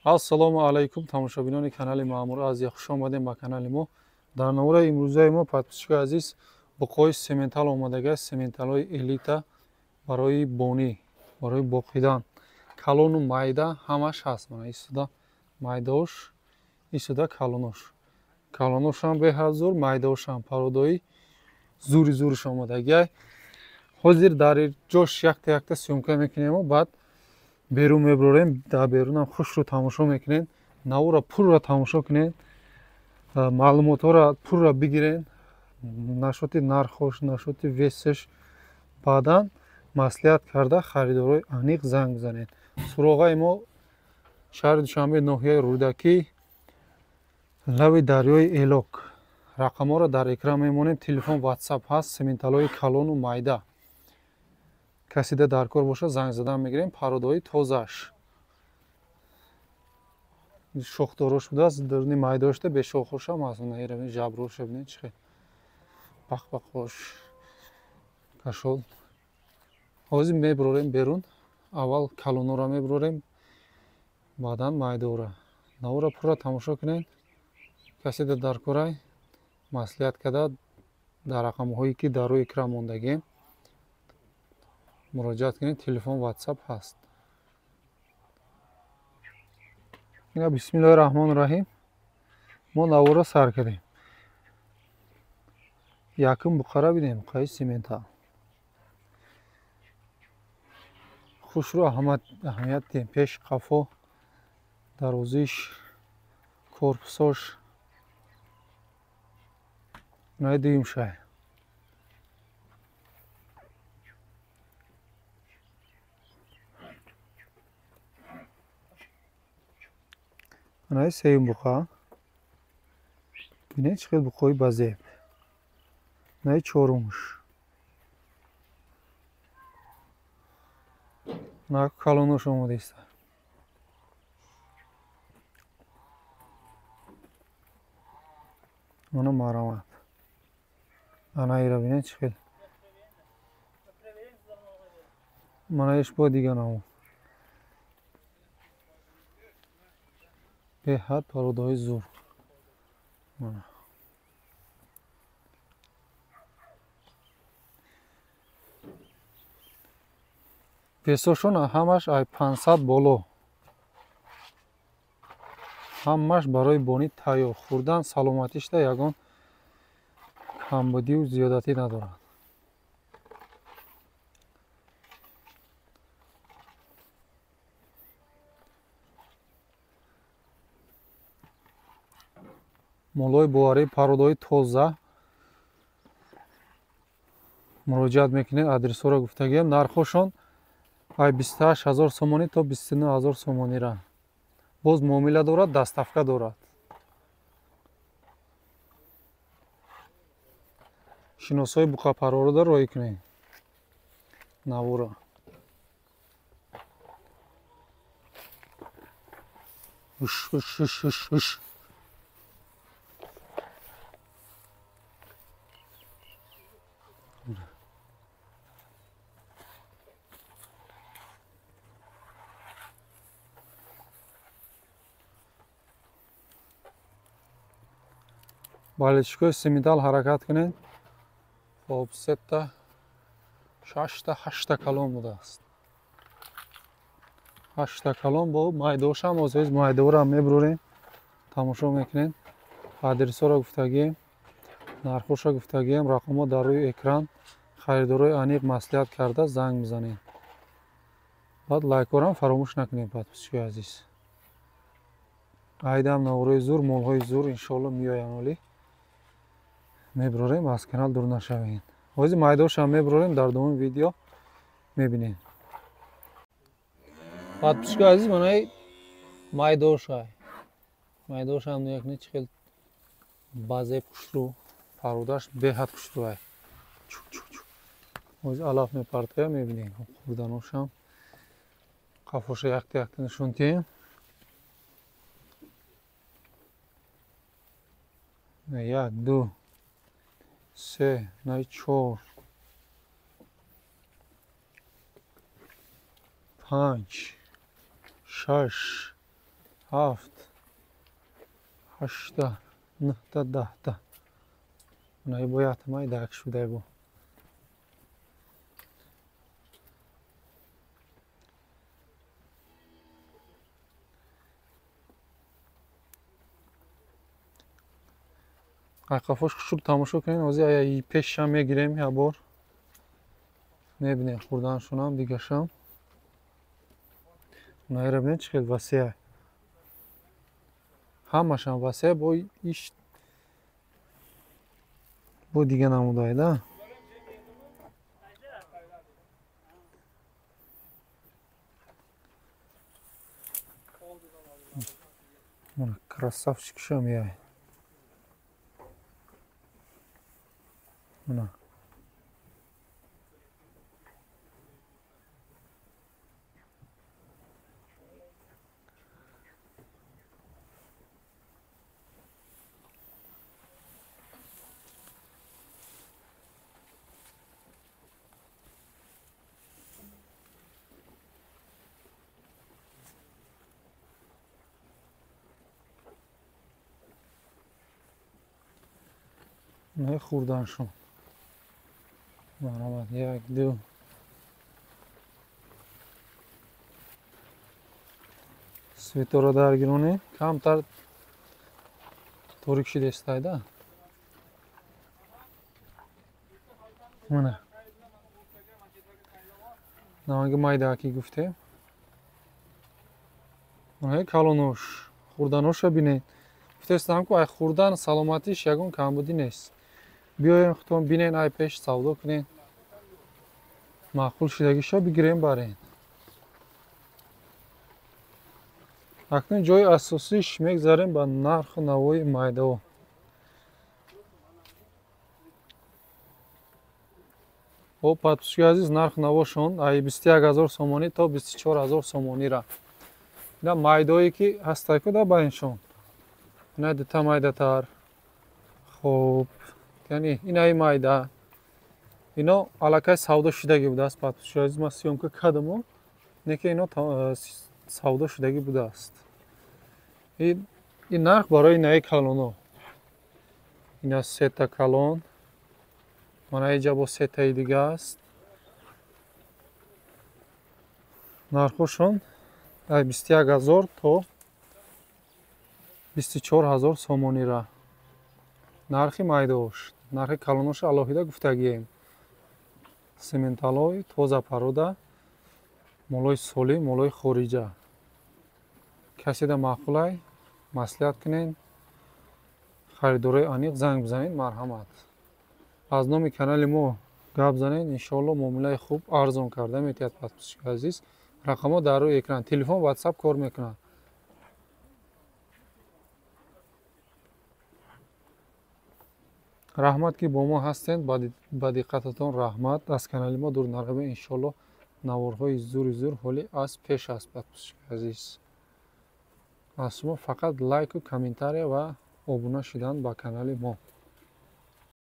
Ассалому алайкум, тамошобинони канали Маъмур Азия, хуш омадем ба канали мо. Дар навораи имрӯзаи мо, подписчикои азиз, буқои сементал омадагиаст, сементалҳои элита барои бонӣ, барои боқидан. Калону майда ҳамаш ҳаст. Мана истода майдаош, истода калонош. Калоношам беҳад зур, майдаошам пародои зури зуриш омадагиай. Ҳозир дар ҷош якта якта съёмка мекунему, баъд берун мебарорем, дар берунам хушрӯ тамошо мекунем, навора пурра тамошо кунем, маълумотҳоро пурра бигирем, нашоти нархош, нашоти весаш, баъдан маслиҳат карда харидорои аниқ занг бизанед. Суроғаи мо шаҳри Душанбе, ноҳияи Рӯдакӣ, лави дарёи Элок. Рақамҳоро дар экран мемонем, телефон, ватсап ҳаст, сементалҳои калону майда. Касида дар кор бошад, занг задан мегирем, пародаҳои тозааш. Шохдорош будааст, даруни майдаошта бешохошам ҳаст. Жаброша бинед чӣ хел пахпахош кашол. Ҳозир мебарорем берун, аввал калонора мебарорем, баъдан майдаора. Навора пурра тамошо кунед. Касида дар корай маслиҳат карда дар рақамҳое ки дар рӯи экран мондагием муроҷиат кунед, телефон, ватсап ҳаст. Ина бисмиллоҳи раҳмони раҳим, мо навора сар кардем. Якум буқара бинем, буқаи сементал. Хушрӯ аҳамият диҳем, пеш қафо, дарозиш, корпусош. Инаи дуюм шай. Анаи сеюм буқа. Бинед чӣ хел буқои базеб. Инаи чорумш. Ана калонош омодаиста. Ана марамат. Ана ира бинед чӣ хел. Манаиш бо дига намо. Беҳад пародаҳои зур. Весошон ҳамаш ай 500 боло. Ҳамаш барои бонӣ тайёр. Хӯрдан саломатишда ягон камбудию зиёдатӣ надорад. Молҳои боварӣ, пародаҳои тоза. Муроҷиат мекунед, адресҳоро гуфтагием. Нархҳошон ай 28 000 сомонӣ то 29 000 сомонира. Боз муомила дорад, доставка дорад. Шиносҳои буқапарворро роҳӣ кунед. Навора. Уш, уш, уш, уш, уш. Болельщикои сементал ҳаракат кунед. Хоб, сета, шашта, ҳашта калон будааст. Ҳашта калон бо майдаошам, ҳозир майдаорам мебарорем, тамошо мекунед. Адресҳоро гуфтагием, нархҳоша гуфтагием, рақамҳо дар рӯи экран. Харидорои аниқ маслиҳат карда занг мезанед. Баъд лайкҳоро фаромӯш накунед, подписчикои азиз. Айдам наворои зур, молҳои зур иншоалло меоянд олӣ. Мебарорем, аз канал дур нашавед. Ҳозир майдаошам мебарорем, дар дуюми видео мебинед. Подписчикои азиз, манаи майдаошай. Майдаошам якне чӣ хел базеб хушрӯ, пародаш беҳад хушрӯай. Чу-чу-чу. Ҳозир алаф мепартоя, мебинем. Хӯрданошам қафоша якта якта нишон диҳем. Як, ду, се, най чор, 5, 6, 7, 8, 9, 10. Мана бо якта майдаак шуда бо. Қафош хушуб тамошо кунед. Ҳозир ая пешшам мегирем як бор. Мебинем хурданшонам дигашам. Наира бинед чӣ хел васеа. Ҳамашам васеа бо иш бо дига намудай да. Мана красавчик шам яй. Мана. Не хурданшон. Марҳамат, 1, 2. Светора даргиронӣ камтар торик шидестай да. Мана. Наванги майдааки гуфтем. Мана калонош, хурданоша бинед. Гуфтестам ку ай хурдан саломатиш ягон камбудӣ нест. Биёем худтон бинен, ай пеш савдо кунен. Маъқул шидагиша бигирем барен. Акнун ҷои асосиш мегзарем ба нарху навои майдао. О, подписчики азиз, нарх навошон ай 21000 сомонӣ то 24000 сомонира. Ина майдаое ки ҳастай ку да байншон. Ина дута майдатар. Хоб, яъне инаи майда. Ино аллакай савдо шудагӣ будааст. Подписчики азиз, ман съёмка кардаму, не ки ино савдо шудагӣ будааст. Ин нарх барои инаи калоно. Ина сета калон. Мана иҷа бо сетаи дига аст. Нархошон ай 21000 то 24000 сомонира. Нархи майдаош, нархи калонош алоҳида гуфтагием. Сементалой тоза парода, молои солим, молои хориҷа. Каседа маъқулай, маслиҳат кунед, харидорои аниқ занг бизанед, марҳамат. Аз номи канали мо гап занед, иншоалло муомилаи хуб арзон карда метиҳад подписчики азиз. Рақамҳо дар рӯи экран, телефон, ватсап кор мекунад. Раҳмат ки бо мо ҳастед, ба диққататон раҳмат. Аз канали мо дур наравед, иншоалло наворҳои зури зур ҳоли аз пеш аст подписчики азиз. Аз шумо фақат лайку, комментария ва обуна шудан ба канали мо.